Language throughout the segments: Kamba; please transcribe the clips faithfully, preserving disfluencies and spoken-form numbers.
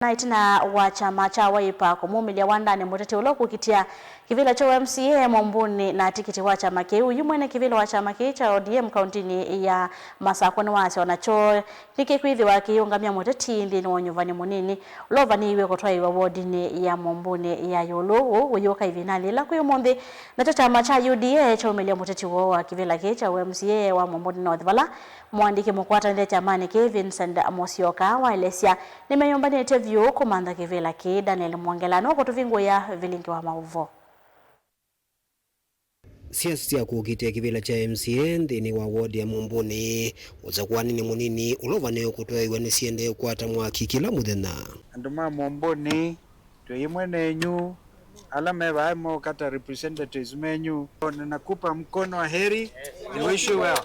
Na ĩtina wa kyama kya Wiper kũmumĩlya Wandani mũteti ũla ũkũkitĩa kĩvĩla kya M C A Mumbuni na tikiti wa kyama kĩu, yu mwene kĩvĩla wa kyama kĩĩ kya O D M kauntinĩ ya Masakũ nĩwasya o nakyo nĩkĩkwĩthĩwa kĩiũngamya mũteti nthĩnĩ wa ũnyuvani mũnini ũla ũvanĩĩiw'e kũtwaĩĩw'a wodinĩ ya Mumbuni ya ĩũlũ, ũũ ũyũka ĩvindanĩ yĩla kwĩ ũmũnthĩ nakyo kyama kya U D A kyaumĩlya mũteti woo wa kĩvĩla kĩĩ kya M C A wa Mumbuni North, vala mũandĩki mũkwatanĩle kyamanĩ kĩĩ Vincent Musyoka waelesya nĩmeyũmbanĩtye vyũ kũmantha kĩvĩla kĩĩ. Daniel Mwongela nũkũtũvingũĩa vilingi wa maũvoo. Siasa sya kũkitĩa kĩvĩla kya M C A nthĩnĩ wa ward ya Mumbuni, ũsakũanĩnĩ mũnini ũla ũvanĩĩwe kũtwaĩwa nĩsiendee kũkwata mwaki kĩla mũthenya. Andũ ma Mumbuni, twĩ ĩmwe nenyu, ala me vaa moka ta representatives menyu. Ninakupa mkono wa heri, we wish you well.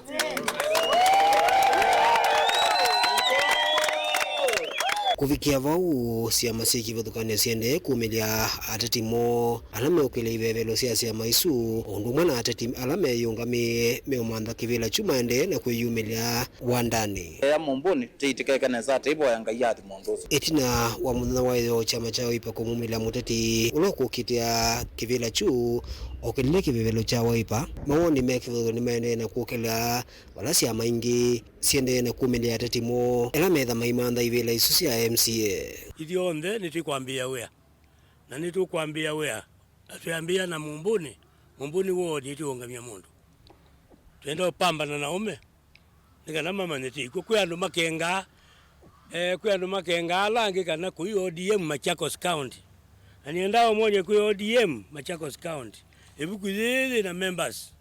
Kũvikĩa vau, syama syĩ kĩvathũkany'o siendee kũmĩlya ateti moo ala meũkĩlya ivevelo sya syama isu, o ũndũ ũmwe na ateti ala meyĩũngamĩe meũmantha kĩvĩla kyu maendee na kwĩyumĩlya Wandani. Ea Mumbuni, tĩitĩkeke nesa, tĩivoya Ngai athi mũndũ ũsu. Ĩtina wa mũthenya wa ĩyoo kyama kya Wiper kũmumĩlya mũteti ũla ũkũkitĩa kĩvĩla kyu okĩlile kĩvevelo kya Wiper, mawoni me kĩvathũkany'o nĩmaendee na kũkĩlya vala syama ingĩ siendee na kumĩlya ateti moo ela metha maimantha ivĩla isu sya M C A. Ithyonthe nĩtwĩkwambĩĩa wĩa, na nĩtũkwambĩĩa wĩa, na twĩambĩĩa na Mumbuni, Mumbuni woo nĩtũũngamya mũndũ. Twenda ũpambana na ũme, nĩ kana mamanye tĩ ikw'o. Kwĩ andũ makengaa, eh, kwĩ andũ makengaa ala angĩ kana kũi O D M Machakos County. Na nĩendaa ũmwony'e kwĩ O D M Machakos County. Ĩvuku yĩĩ yĩ na members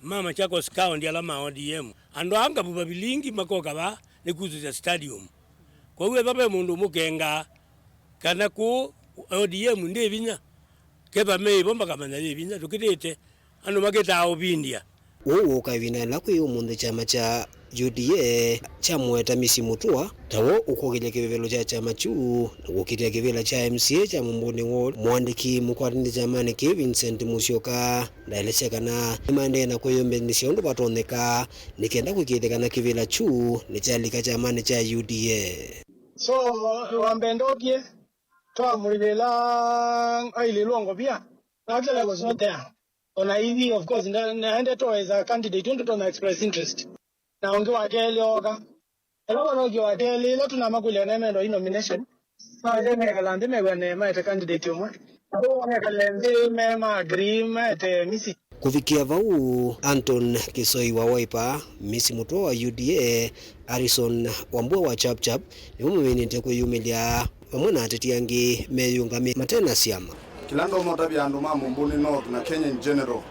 ma Machakos County ala ma O D M. Andũ aa ngavu vavilingi makoka vaa nĩ kusũsya stadium. Kwoou ethwa ve mũndũ ũmũkengaa kana kũũ O D M ndĩ vinya, kethwa me ĩvo makamanya yĩ vinya. Tũkĩtĩte andũ makĩtaa ũvindya. Ũũ wũka ĩvinda yĩla kwĩ ũmũnthĩ kyama kya U D A kyamũweta Misi Mũtua ta we ũkũkĩlya kĩvevelo kya kyama kyu na kũkitĩa kĩvĩla kya M C A kya Mumbuni Ward. Mũandĩki mũkwatanĩte kyamanĩ kĩĩ Vincent Musyoka ndaelesya kana nĩmaendee na kwĩyũmbanĩsya ũndũ vatonyeka nĩ kenda kũĩkĩĩthya kana kĩvĩla kyu nĩkyalika kyamanĩ kya U D A. So, wa mbee ndokie, twamwĩvĩla ailĩlwa ngovia, nakĩla kũsotea. Ona ithi, of course, nda-, naendete as a candidate, ũndũ tona express interest. Na ũngĩ wa kelĩ oka. Ela wanoki wa kelĩ, ila tunamakũlya nemendwa i nomination. Maende mekala nthĩ mew'ane maete candidate ũmwe. Andũ mekale nthĩ me ma agree maete misi. Kũvikĩa vau, Anton Kisoi wa Wiper, Misi Mũtũa wa U D A, Harrison Wambua wa Chap Chap, nĩwe maminĩte kwĩyumĩlya vamwe na ateti angĩ meyĩũngamĩe mate na syama. Kĩla ndomotavya andũ ma Mumbuni North na Kenya in general,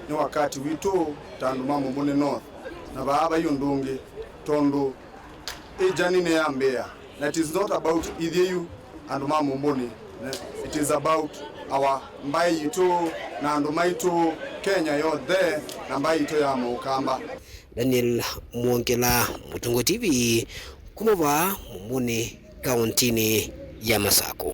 nĩ wakati witũ ta andũ ma Mumbuni North, na vaa vai ũndũ ũngĩ, tondũ ĩ journey nĩyambĩĩa, na it is not about ithyĩ yu andũ ma Mumbuni, it is about our mbaĩ yitũ na andũ maitũ Kenya yonthe na mbaĩ yitũ ya Mũkamba. Daniel Mwongela, Mũtũngũ T V, kuma vaa Mumbuni, kauntinĩ ya Masakũ.